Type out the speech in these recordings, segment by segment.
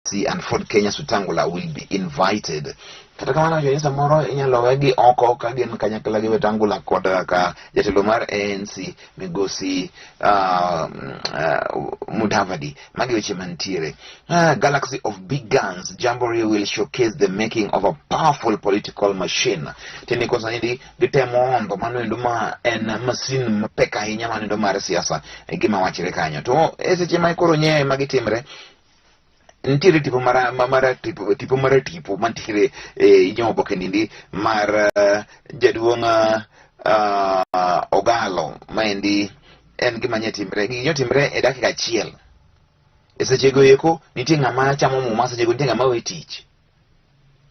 ANC and Ford Kenya Sutangula will be invited. Kata kamano wacho ni samoro inyalo wegi oko ka gin kanyakla gi Wetangula kod ka jatelo mar ANC migosi Mudavadi. Magi weche mantiere. Galaxy of Big Guns Jamboree will showcase the making of a powerful political machine. Tiende ni sani di gitemo ondo mano endo ma en masin mapek ahinya mano endo mar siasa e gima wachre kanyo. To e seche ma koro nye ma gitimre nitiere tipo mara mara tipo tipo mara tipo mantiere e inyo oboke nindi mar jaduong' Ogalo maendi en gima nye timre gigi nyo timre e dakika achiel e sechego eko nitie ng'ama chamo muma sechego nitie ng'ama we tich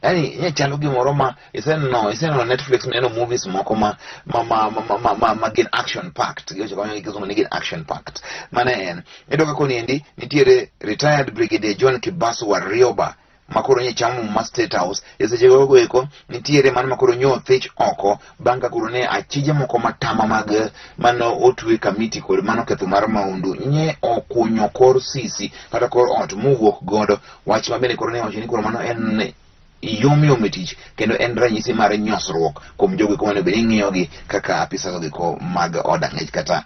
yani nye chalo gimoro ma iseneno iseneno Netflix mineno movies moko ma ma ma ma ma, ma, ma gin action packed giwacho kamano gi kisungu ni gin action packed mano en iyudo ka koni endi nitiere retired brigadier John Kibasu Warioba makoro nye chamo muma State House e seche gogo eko nitiere mano makoro nyo thich oko bang' ka koro ne achije moko matama mag mane otwe kamiti kod mano ketho mar maundu nye okunyo kor sisi kata kor ot mowuok godo wach ma bende koro ne owacho ni koro mano en yomyom e tich kendo en ranyisi mar nyosruok kuom jogo eko mane bed ni ng'iyogi kaka apisas go mag od ang'ech kata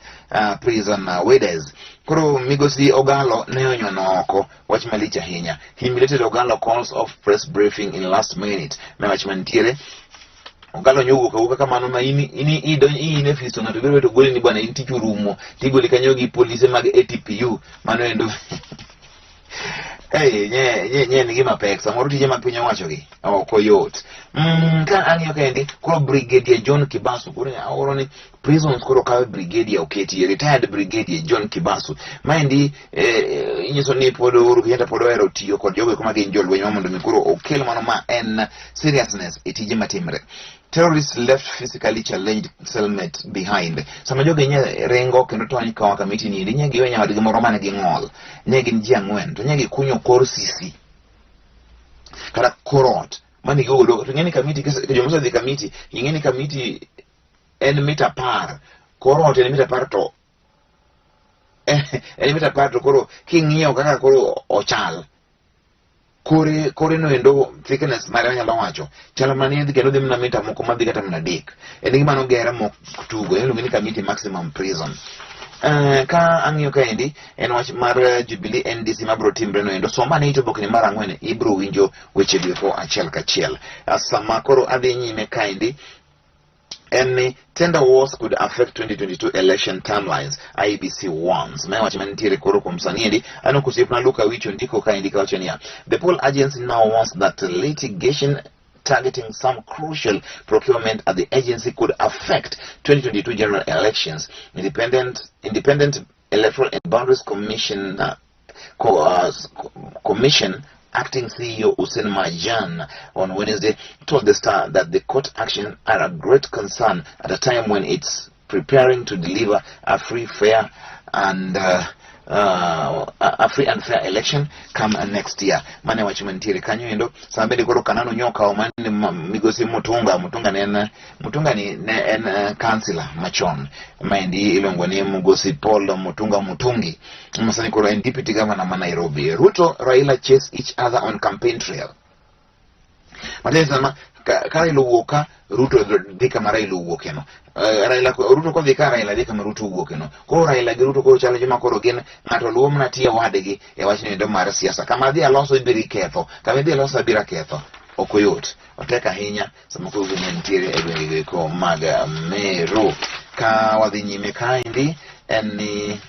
prison warders. Koro migosi Ogalo ne onyono oko wach malich ahinya. Humiliated Ogalo calls off press briefing in last minute. Me wach mantiere Ogalo nyowuok awuoka kamano ma in in idonj in e ofis to ng'ato biro to goli ni bwana in tich orumo tigoli kanyo gi polise mag ATPU mano endo Hey, nye, nye, nye en gima pek samoro tije mag piny owacho gi ok oyot ka ang'iyo kaendi koro brigadier John Kibasu koro aoro ni prisons koro kawe brigadier oketi retired brigadier John Kibasu maendi inyiso ni pod Uhuru Kenyatta pod ohero tiyo kod jogo eko ma gin jolweny ma mondo mi koro okel mano ma en seriousness e tije matimre. Terrorists left physically challenged cellmate behind. Sama jogi nye ringo kendo tony kawa kamiti ni nye giwe nyawadgi moro mane ging'ol. Ne gin ji ang'wen to nye gikunyo kor sisi kata kor ot mane gigodo to ing'e ni kamiti joma osedhi kamiti ing'e ni kamiti en mita 10 kor ot en mita 10 to en mita 10 to koro king'iyo kaka koro ochal kore kore no endo thickness mare anyalo wacho chalo mana ni kendo dhi mana mita moko madhi kata mana 3 en gima nogere mok tugo iluongo ni Kamiti maximum prison. Ka ang'iyo kaendi en wach mar Jubilee NDC mabiro timre no endo soma ne ito bokni mar 4 ibiro winjo weche duto achiel kachiel. Sama koro adhi nyime kaendi en ni tender wars could affect 2022 election timelines IEBC warns. Mae wach mantiere koro kuom sani endi aneno kosiepna Luka Wicho ndiko kaendi kawacho niya the poll agency now warns that litigation targeting some crucial procurement at the agency could affect 2022 general elections. Independent Electoral and Boundaries Commission Commission Acting CEO Hussein Marjan on Wednesday told the Star that the court action are a great concern at a time when it's preparing to deliver a free, fair and a free and fair election come next year. Mane wach mantiere kanyo endo sama bende koro Kananu nyoka mane migosi Mutunga Mutunga ne en Mutunga ni ne en councillor machon maendi iluongo ni Mugosi Paul Mutunga Mutungi masani koro en deputy governor ma Nairobi. Ruto Raila chase each other on campaign trail. Matiende sama ka Raila owuok ka Ruto dhi kama Raila owuokeno. Raila Ruto kodhi ka Raila dhi kama Ruto owuokeno. Koro Raila gi Ruto koro chalo joma koro gin ng'ato luwo mana tie wadgi e wachno endo mar siasa. Kama adhi aloso ibiro iketho, kama idhi aloso abiro aketho. Ok oyot. Otek ahinya sama koro gwenge nitiere e gwenge eko mag Meru. Ka wadhi nyime kaendi en ni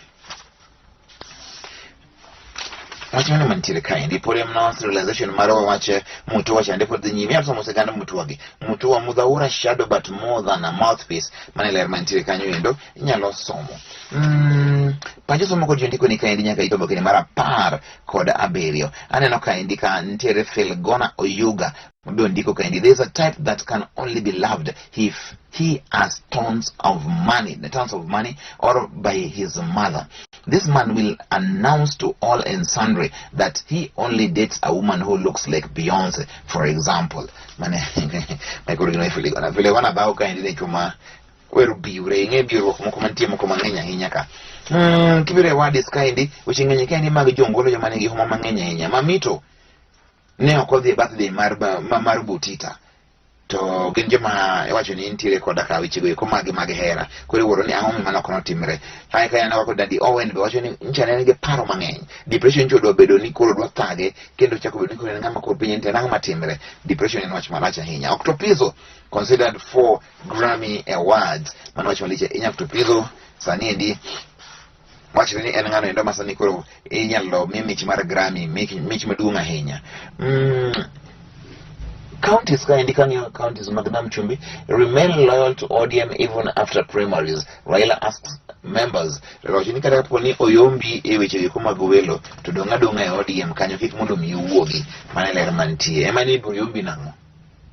wach mane mantiere kaendi pod en mana realization mar wach Mutua chande pod dhi nyime asomo sigand Mutua gi Mutua Mudhaura shadow but more than a mouthpiece mane ler mantiere kanyo endo inyalo somo pacho somo kod jondiko ni kaendi nyaka ito bokene mar 17 aneno kaendi ka nitiere Felgona Oyuga mabe ondiko kaendi there is a type that can only be loved if he has tons of money, the tons of money, or by his mother. This man will announce to all and sundry that he only dates a woman who looks like Beyonce, for example. Mane, mai Filigona. Filigona bao kaendi ne chuma wero biure, ing'e biuruok moko mantie moko mang'eny ahinya ka. Kibiro e wadis kaendi, weche ng'eny kaendi mag jongolo joma nigi huma mang'eny ahinya. Mamito, Ne ok odhi e birthday mar, mar Butita. To gin joma iwacho ni nitiere koda ka wechego eko mag mag hera. Koro iwuoro ni ang'o momiyo mano ok notimre. Kae ka aneno kaka Daddy Owen be wacho ni nyicha ne en gi paro mang'eny. Depression nyicha odwa bedo ni koro dwa thage kendo chako bedo ni koro en ng'ama koro piny nitie nang'o matimre. Depression en wach marach ahinya. Octopizzo considered for Grammy Awards. Mano wach malich ahinya. Octopizzo sani endi wachre ni en ng'ano endo ma sani koro inyalo mi mich mar Grammy, mich, mich maduong' ahinya. Counties ka endi kang'iyo counties mag Nam Chumbi remain loyal to ODM even after primaries. Raila asks members. Raila wacho ni kata kapo ni oyombi e weche gieko mag welo to dong' adong'a e ODM kanyo kik mondo mi owuogi. Mano e ler mantie. Ema ni oyombi nang'o?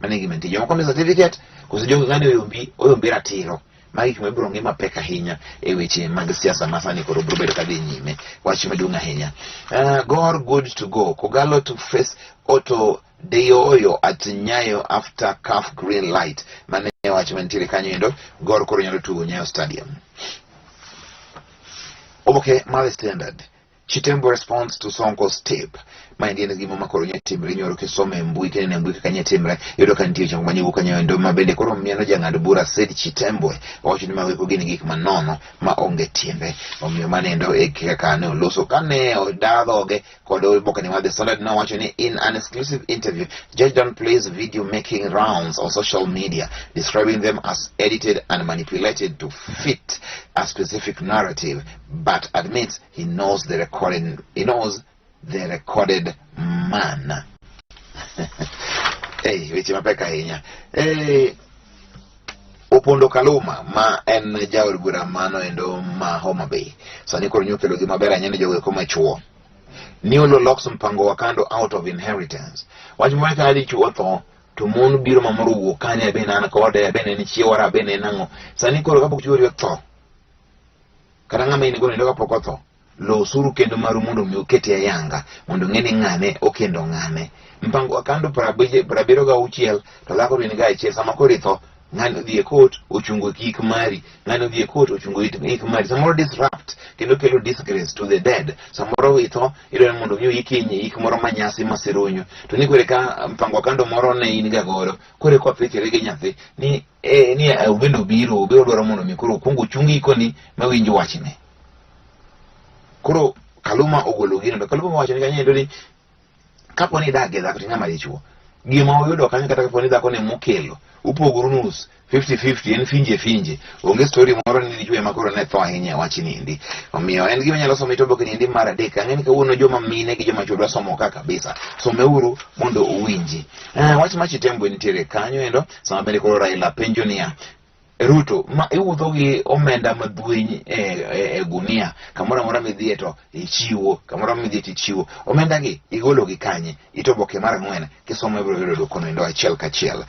Mano e gima nitie. Jomoko mi certificate koso jong ng'ani oyombi oyombi ratiro. Magi gik ma ibiro ng'i mapek ahinya e weche mag siasa ma sani koro biro bedo kadhi nyime. Wach maduong' ahinya. Gor good to go. Kogalo to face Otto Deoyo at Nyayo after CAF green light. Mano e wach mantiere kanyo endo. Gor koro nyalo tugo Nyayo Stadium. Oboke mar The Standard. Chitembo responds to Sonko's tip. Maendi en gima ma koro nya timre nyoro kisome e mbui kineno e mbui kaka nya timre iyudo ka nitie weche manye wuok kanyo endo ma bende koro mieno jang'ad bura Said Chitembwe owacho ni mago eko gin gik manono ma onge tiende. Omiyo mano endo e kaka ne oloso kane oda dhoge kod oboke ni mar The Standard nowacho ni in an exclusive interview Judge Don plays video making rounds on social media describing them as edited and manipulated to fit a specific narrative but admits he knows the recording he knows the recorded man. Hey, weche mapek ahinya. Hey, Opondo Kaluma ma en jaod bura mano endo ma Homa Bay sani koro nyokelo gi maber ahinya ne jogo eko machuo. New law locks mpango wa kando out of inheritance. Wach moro ka dichuo tho to mon biro mamoro wuok kanye abende an kode abende en chiewora abende en ang'o. Sani koro kapok chuori otho kata ng'ama in go nindo kapok otho losuru kendo maru mondo mi ukete ayanga mondo ng'e ni ng'ane okendo ng'ane. Mpango wa kando 76 to dhako to in ga achiel sama koro itho ng'ani odhi e court ochungo kik mari ng'ani odhi e court ochungo ik mari samoro disrupt kendo kelo disgrace to the dead samoro itho idwaro mondo mi oiki ik moro manyasi masironyo to ni kore ka mpango wa kando moro ne in ga godo kore kwa pekere gi nyathi ni eh, ni obende obiro obiro dwaro mondo mi koro okuong ochung ikoni mawinj wachne koro Kaluma ogolo gino to Kaluma wacho ni kanyo ni kapo ni idak gi dhako to ng'ama dichuo gima uyudo kanyo kata kapo ni dhako ne mokelo upogoru nus 50-50 en finje finje onge story moro ni dichuo ema koro ne tho ahinya e wach niendi omiyo en gima nyalo somo itoboke niendi mar adek ang'e ni kawuono joma mine gi joma chuo dwa somo ka kabisa someuru mondo uwinji. Wach ma Chitembwe nitiere kanyo endo sama bende koro Raila penjo niya Ruto ma iwuotho gi omenda madhweny e, e, e gunia kamoro amora midhiye to ichiwo kamoro amora midhiye to ichiwo omenda gi igolo gi kanye itoboke mar ang'wen kisomo ibiro yudo dwokono endo achiel kachiel.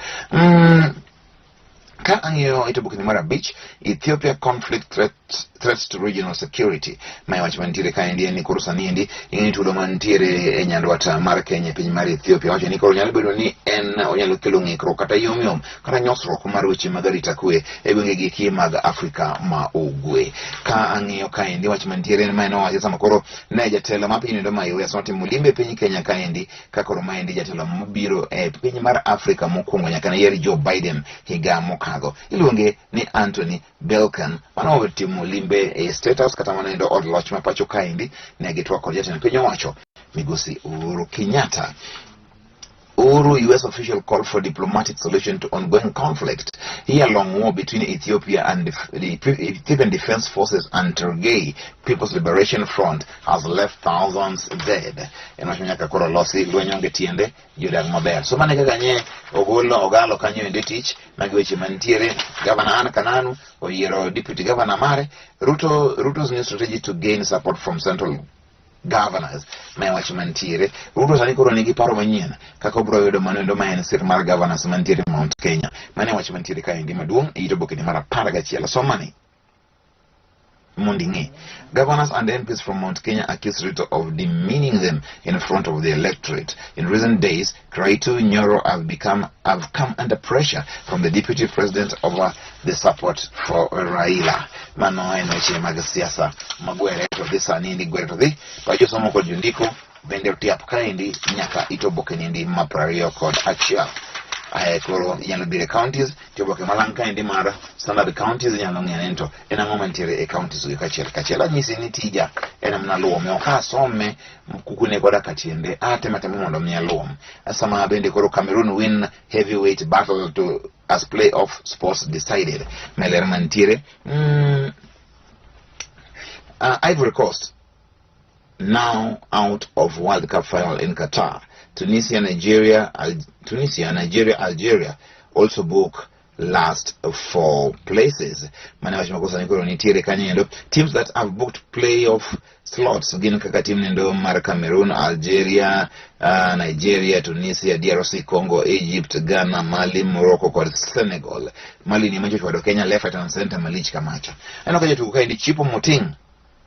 Ka ang'iyo itobokni mar abich Ethiopia conflict threats to regional security ma e wach mantiere kaendi en ni koro sani endi ing'e ni tulo mantiere e nyandwat mar Kenya e piny mar Ethiopia wacho ni koro nyalo bedo ni en onyalo kelo ng'ikruok kata yomyom kata nyosruok mar weche mag arita kwe e gwenge gi mag Afrika ma ugwe. Ka ang'iyo kaendi wach mantiere en ma en owacho sama koro ne jatelo ma piny endo ma US notimo limbe e piny Kenya kaendi ka koro maendi jatelo mobiro e piny mar Afrika mokwongo nyaka ne yier Joe Biden higa mokadho. Iluonge ni Anthony Blinken mano otimo limbe e State House kata mana endo od loch ma pacho kaendi ne gitwak kod jatend piny owacho migosi Uhuru Kenyatta. Uhuru US official call for diplomatic solution to ongoing conflict. Year-long war between Ethiopia and the Ethiopian Defense Forces and Tigray People's Liberation Front has left thousands dead. En wach ma nyaka koro losi lweny onge tiende jodak maber. So mane kaka nye ogolo ogalo kanyo ende tich magi weche mantiere. Governor Anne Kananu oyiero deputy governor mare. Ruto's new strategy to gain support from central governors ma e wach mantiere. Ruto sani koro nigi paro manyien kaka obiro yudo mano endo ma en sir mar governors mantiere Mount Kenya. Mano e wach mantiere kaendi maduong' e it obokeni mar 11. Somani mondo ing'e. Governors and MPs from Mount Kenya accused Ruto of demeaning them in front of the electorate. In recent days, Kiraitu Nyoro have come under pressure from the deputy president over the support for Raila. Mano en weche mag siasa magwere to dhi sani ni gwere to dhi. Pa josomo kod jondiko Bende otiap kaendi nyaka it oboke niendi ma 21. Ae koro inyalo biro e counties, to oboke malang' kaendi mar Standard Counties inyalo ng'eyo ni to en ang'o mantiere e counties go kachiel kachiel. Anyisi ni tija en mana luome, ok asome kukune koda katiende, atemo atema mondo mi aluom. Sama bende koro Cameroon win heavyweight battle to as playoff sports decided. Meler mantiere. Ivory Coast now out of World Cup final in Qatar. Tunisia, Nigeria, Algeria also book last four places. Mane wach makosa ni koro nitiere kanyo endo. Teams that have booked playoff slots gin kaka team nendo mar Cameroon, Algeria, Nigeria, Tunisia, DRC Congo, Egypt, Ghana, Mali, Morocco kod Senegal. Mali ni mancho chwado Kenya left, right and center malich kamacha. Aneno ka jatugo kaendi Chipo Moting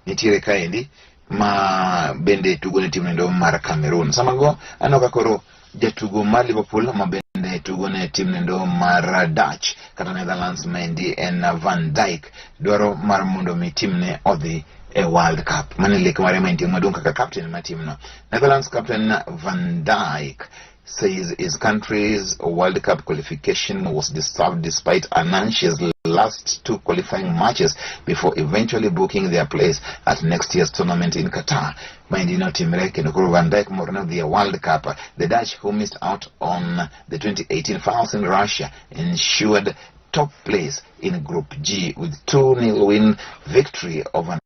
nitiere kaendi ma bende tugo ne team nendo mar Cameroon. Sama go aneno ka koro jatugo mar Liverpool ma bende tugo ne team nendo mar Dutch kata Netherlands maendi en Van Dijk dwaro mar mondo mi team ne odhi e World Cup. Mano e lek mare ma maduong' kaka captain mar team no. Netherlands captain Van Dijk says his country's World Cup qualification was disturbed despite an anxious last two qualifying matches before eventually booking their place at next year's tournament in Qatar. Maendi notimre kendo koro Van Dijk mor ne odhi e World Cup. The Dutch, who missed out on the 2018 finals in Russia, ensured top place in Group G with 2-0 win victory over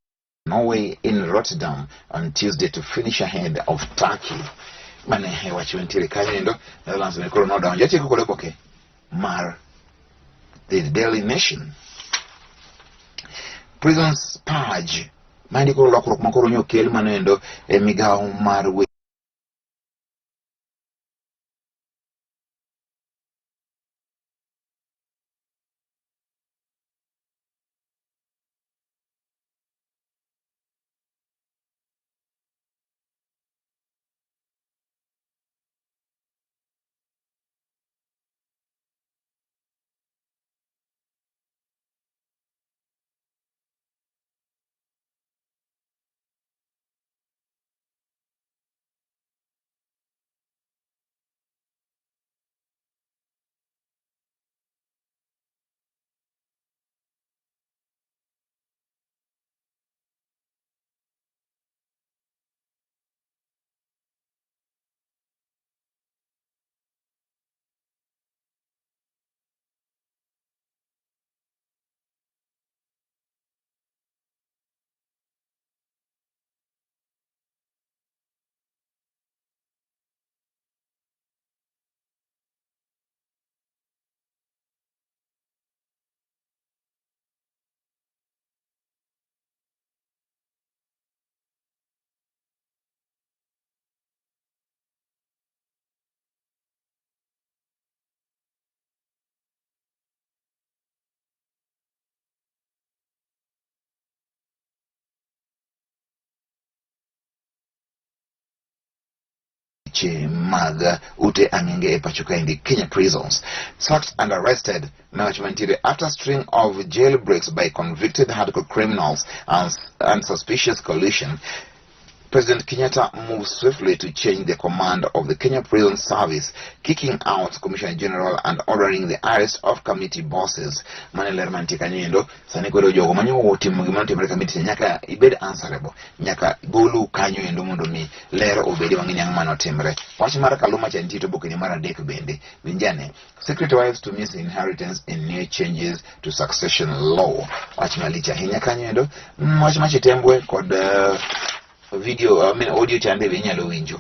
Norway in Rotterdam on Tuesday to finish ahead of Turkey. Mane e wach mantiere kanyo endo. Netherlands ne koro nodonjo. Atieko kod oboke mar The Daily Nation. Prisons purge. Maendi koro lokruok ma koro nyokel mano endo e migawo mar weche mag ute ang'enge e pacho kaendi. Kenya prisons sacked and arrested mawach mantiere after string of jailbreaks by convicted hardcore criminals and suspicious collusion. President Kenyatta moved swiftly to change the command of the Kenya Prison Service, kicking out Commissioner General and ordering the arrest of committee bosses. Mane ler mantie kanyo endo, sani koro jogo manyo otimo gima notimore committee nyaka ibed answerable, nyaka golu kanyo endo mondo mi ler obedi wang'e ni ang'o manotimre. Wach mar Kaluma cha nitie to oboke ni mar adek bende. Winjane, secret wives to miss inheritance in new changes to succession law. Wach malich ahinya kanyo endo. Wach ma Chitembwe kod video, I mean, audio chande be inyalo winjo.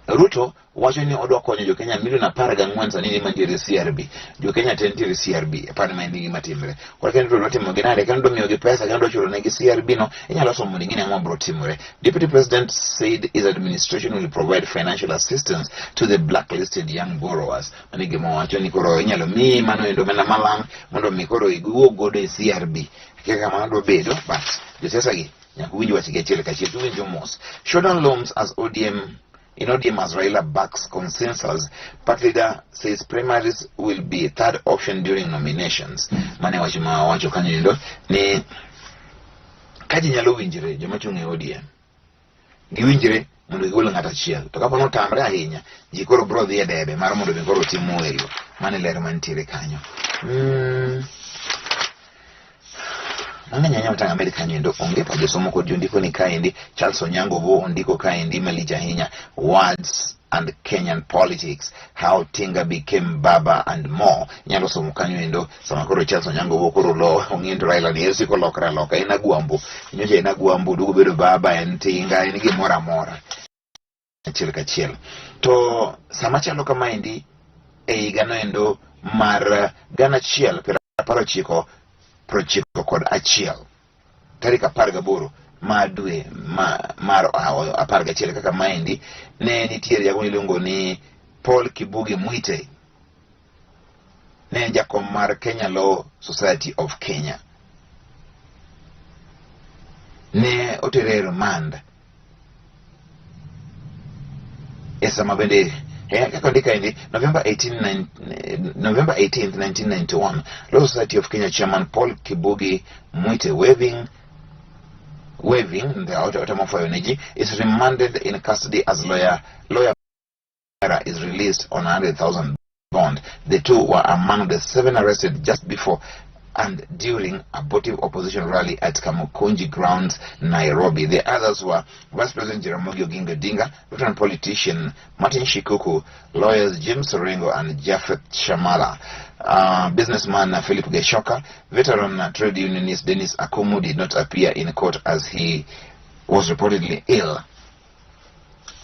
Ruto wacho ni odwa konyo jo Kenya milion 14 sani ni mantiere CRB. Jo Kenya te nitiere CRB. Apani ma en gima timre. Koro kendo dwa timo gi nade, kendo dwa miyogi pesa, kendo dwa chulo negi CRB no, inyalo somo mondo ing'e ni ang'o mabiro timore. Deputy President said his administration will provide financial assistance to the blacklisted young borrowers. Mano e gima owacho ni koro inyalo miyi mano endo omenda malang' mondo mi koro iwuog godo e CRB. Kaka kamano dwa bedo, but josiasa gi nyaka uwinj wachgi achiel kachiel, tuwinjo mos. Showdown looms as ODM in ODM as Raila backs consensus. Party leader says primaries will be a third option during nominations. Mane wach ma wacho kanyo endo ni ka ji nyalo winjre joma chung' e ODM. Giwinjre mondo gigol ng'ato achiel. To kapo ni otamre ahinya, ji koro biro dhi e debe mar mondo mi koro otim welo. Mano e ler mantiere kanyo. Mang'eny ahinya matang' amed kanyo endo onge pa josomo kod jondiko ni kaendi. Charles Onyango Bo ondiko kaendi malich ahinya. Words and Kenyan politics, how Tinga became Baba and more. Inyalo somo kanyo endo sama koro Charles Onyango Bo koro lo ong'e to Raila ni osiko lokre aloka. En agwambo. Nyocha en agwambo, duogo bedo baba, en Tinga, en gimoro amora. Achiel kachiel. To sama chalo kamaendi e higa noendo mar 1991 tarik 18 mar dwe mar 11 kaka maendi ne nitiere jago miluongo ni Paul Kibugi Mwite, ne en jakom mar Kenya Law Society of Kenya. Ne otere e remand e sama bende kaka ondik kaendi November 18, November 18, 1991, Law Society of Kenya Chairman Paul Kibugi Mwite waving the otemo fwayo ne ji is remanded in custody as lawyer is released on 100,000 bond. The two were among the seven arrested just before and during a abortive opposition rally at Kamukunji grounds, Nairobi. The others were Vice President Jaramogi Oginga Odinga, veteran politician Martin Shikuku, lawyers James Orengo and Japheth Shamala, businessman Philip Geshoka, veteran trade unionist Dennis Akumu did not appear in court as he was reportedly ill.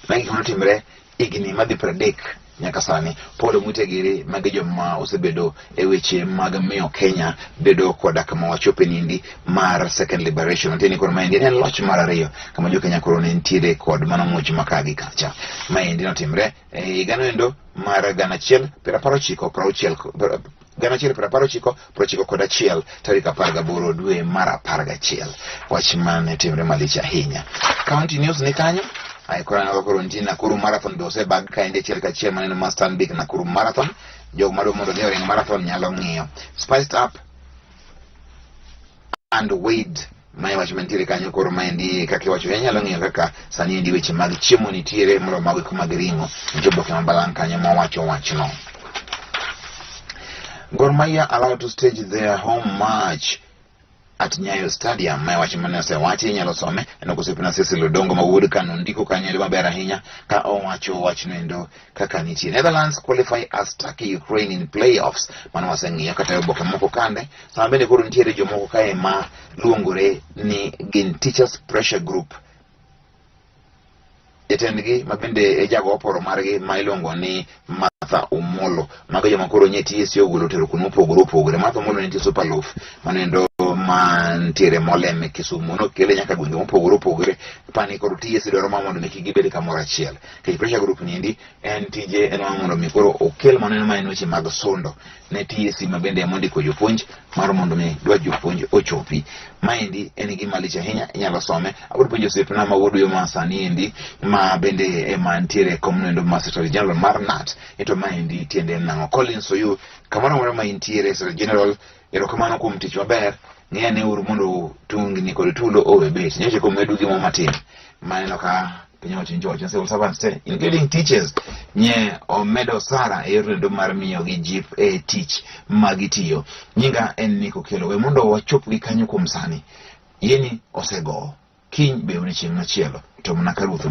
Magi gik manotimre higni madhi 30 nyaka sani. Paul Mwite giri magi joma osebedo e weche mag miyo Kenya bedo koda kama wachope nindi mar second liberation. Matiende ni koro maendi en loch mar ariyo kama jo Kenya koro ne nitiere kod mano muoch maka gi kacha. Maendi notimre e higa noendo mar 1990 1991 tarik 18 dwe mar 11. Wach mane timre malich ahinya. County News ni kanyo. Ay, koro aneno ka koro nitie Nakuru Marathon be osebag kaendi achiel kachiel maneno ma Stanbic Nakuru Marathon. Jok madwa mondo odhi oring marathon nyalo ng'iyo. Spiced up and weighed mae wach mantiere kanyo koro maendi kaka iwacho inyalo ng'iyo kaka sani endi weche mag chiemo nitiere moloyo mago eko mag ring'o. Nitie oboke ma balang' kanyo mawacho wachno. Gor Mahia allowed to stage their home match at Nyayo Stadium. Mae wach mane osewachi inyalo some en osiepna Cecil Odongo ma wuod Kano ndiko kanyo endo maber ahinya ka owacho wachno endo kaka nitie. Netherlands qualify as Turkey Ukraine in playoffs. Mano waseng'iyo kata e oboke moko kande. Sama bende koro nitiere jomoko kae ma luongore ni gin Teachers Pressure Group. Jatendgi ma bende e jago oporo margi ma iluongo ni Martha Omolo. Mago joma koro nye TSC ogolo tero kuonde mopogore opogore. Martha Omolo nitie Superloaf manendo mantiere Molem e Kisumu nokele nyaka gwenge mopogore opogore. Pani koro TSC dwaro ma mondo mi kik gibed kamoro achiel. Nikech pressure group niendi en tije en mar mondo mi koro okel maneno ma en weche mag sundo ne TSC ma bende ema ondiko jopuonj mar mondo mi dwach jopuonj ochopi. Maendi en gima lich ahinya, inyalo some. Abiro penjo osiepna ma wuod Uyoma sani endi ma bende ema ntiere e kom noendo mar Secretary General mar KNUT. Ito maendi tiende en nang'o? Collins Oyu, kamoro amora ma intiere Secretary General, erokamano kuom tich maber. Ng'i ane uru mondo tungni kod tulo owe bet. Nyocha komedu gimoro matin. Maneno ka piny owacho nyocha owacho ni civil servants te, including teachers, nye omedo osara e yor lendo mar miyogi jip e tich ma gitiyo. Nyinga en Nick Okello. We mondo wachop gi kanyo kuom sani. Yieni osego. Kiny be odiochieng' machielo. To mana ka Ruoth